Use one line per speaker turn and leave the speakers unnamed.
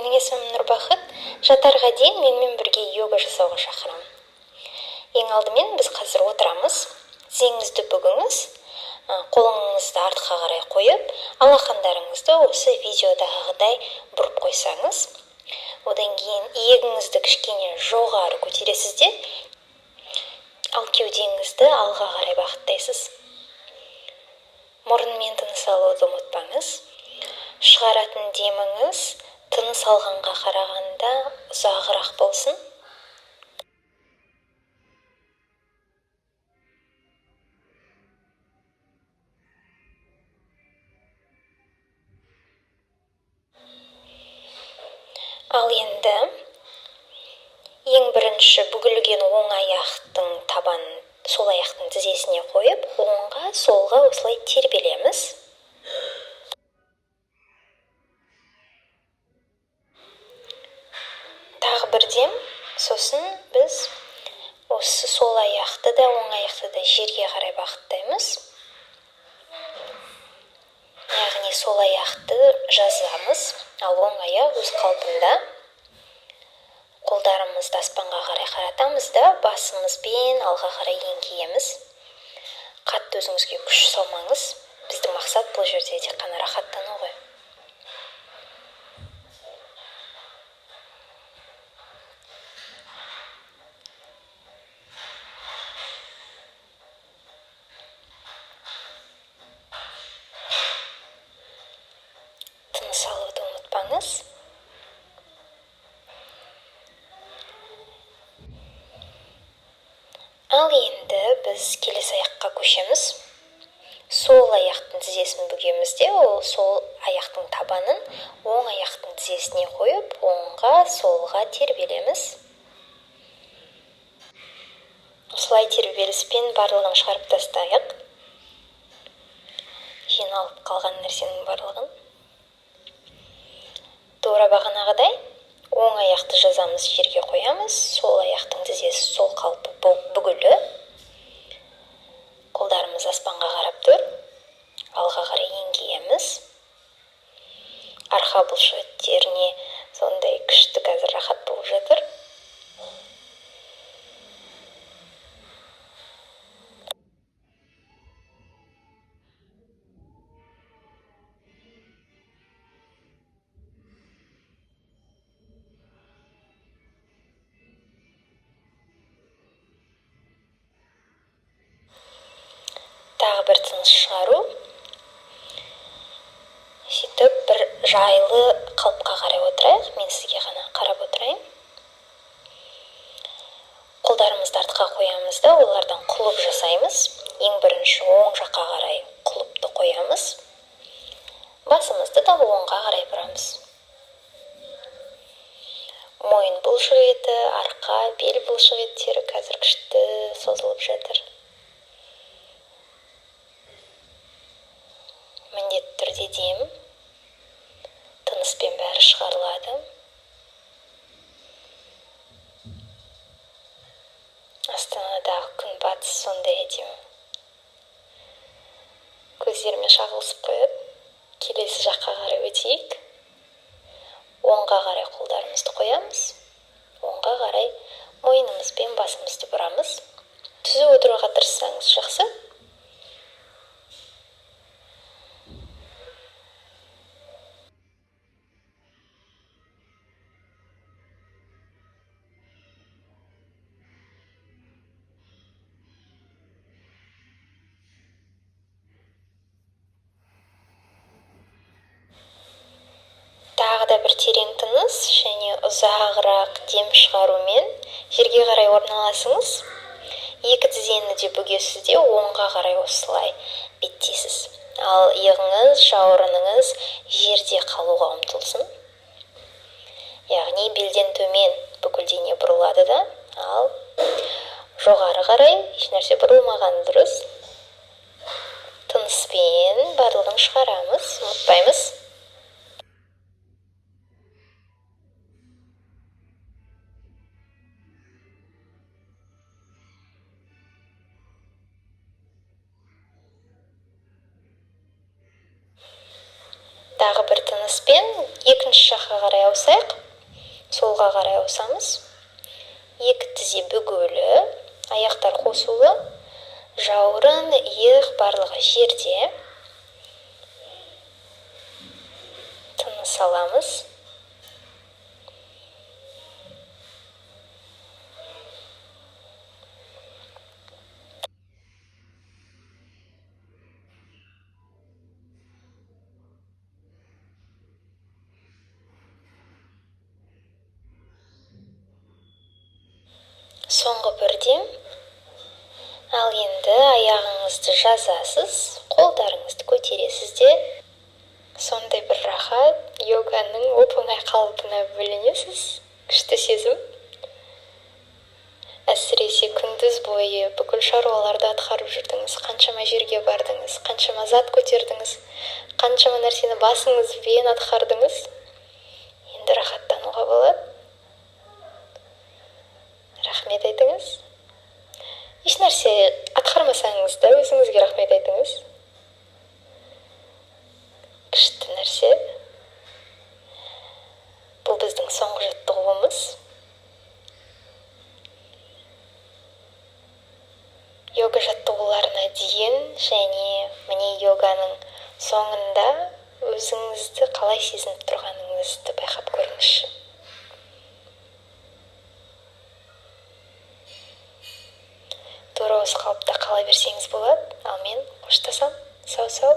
Менің есімім Нұрбақыт. Жатарға дейін менімен бірге йога жасауға шақырамын. Ең алдымен біз қазір отырамыз. Тізеңізді бүгіңіз, қолыңызды артқа қарай қойып, алақандарыңызды осы видеодағыдай бұрып қойсаңыз, одан кейін иегіңізді кішкене жоғары көтересіз де, ал кеудеңізді алға қарай бағыттайсыз. Мұрынмен тыныс алуды ұмытпаңыз. Шығаратын деміңіз тыныс алғанға қарағанда ұзағырақ болсын. Ал енді ең бірінші бүгілген оң аяқтың табанын сол аяқтың тізесіне қойып, оңға, солға осылай тербелеміз. Тағы бір дем, сосын біз осы сол аяқты да, оң аяқты да жерге қарай бағыттаймыз. Яғни сол аяқты жазамыз, ал оң аяқ өз қалпында. Қолдарымызды аспанға қарай қаратамыз да, басымызбен алға қарай еңкейеміз. Қатты өзіңізге күш салмаңыз. Біздің мақсат бұл жерде тек қана рахаттану ғой. Тыныс алуды ұмытпаңыз. Ал енді біз келесі аяққа көшеміз. Сол аяқтың тізесін бүгеміз де, ол сол аяқтың табанын оң аяқтың тізесіне қойып, оңға, солға тербелеміз. Осылай тербеліспен барлығын шығарып тастайық. Жиналып қалған нәрсенің барлығын. Тура бағанағыдай оң аяқты жазамыз, жерге қоямыз, сол аяқтың тізесі сол қалпы бүгілі. Қолдарымыз аспанға қарап тұр, алға қарай еңкейеміз. Арқа бұлшықеттеріне сондай күшті қазір рахат болып жатыр. Тағы бір тыныс шығару. Сөйтіп бір жайлы қалыпқа қарай отырайық. Мен сізге ғана қарап отырайын. Қолдарымызды артқа қоямыз да, олардан құлып жасаймыз. Ең бірінші оң жаққа қарай құлыпты қоямыз. Басымызды да оңға қарай бұрамыз. Мойын бұлшық еті, арқа, бел бұлшық еттері қазір күшті созылып жатыр. Міндетті түрде дем, тыныспен бәрі шығарылады. Астанадағы күн батыс сондай әдемі. Көздеріме шағылысып қояды. Келесі жаққа қарай өтейік. Оңға қарай қолдарымызды қоямыз. Оңға қарай мойнымызбен басымызды бұрамыз. Түзу отыруға тырыссаңыз жақсы. Тағы да бір терең тыныс және ұзағырақ дем шығарумен жерге қарай орналасыңыз. Екі тізені де бүгесіз де оңға қарай осылай беттейсіз. Ал иығыңыз, жауырыныңыз жерде қалуға ұмтылсын. Яғни белден төмен бүкіл дене бұрылады да, ал жоғары қарай ешнәрсе бұрылмаған дұрыс. Тыныспен барлығын шығарамыз, ұмытпаймыз. Тағы бір тыныспен екінші жаққа қарай ауысайық. Солға қарай ауысамыз. Екі тізе бүгулі, аяқтар қосулы, жауырын, иық барлығы жерде. Тыныс аламыз. Соңғы бір дем. Ал енді аяғыңызды жазасыз, қолдарыңызды көтересіз де, сондай бір рахат, йоганың оп-оңай қалпына бөленесіз. Күшті сезім. Әсіресе күндіз бойы бүкіл шаруаларды атқарып жүрдіңіз, қаншама жерге бардыңыз, қаншама зат көтердіңіз, қаншама нәрсені басыңызбен атқардыңыз. Енді рахаттануға болады. Рахмет айтыңыз. Еш нәрсе атқармасаңыз да өзіңізге рахмет айтыңыз. Күшті нәрсе. Бұл біздің соңғы жаттығуымыз. Йога жаттығуларына дейін және міне йоганың соңында өзіңізді қалай сезініп тұрғаныңызды байқап көріңізші. Тура осы қалыпта қала берсеңіз болады. Ал мен қоштасам. Сау-сау.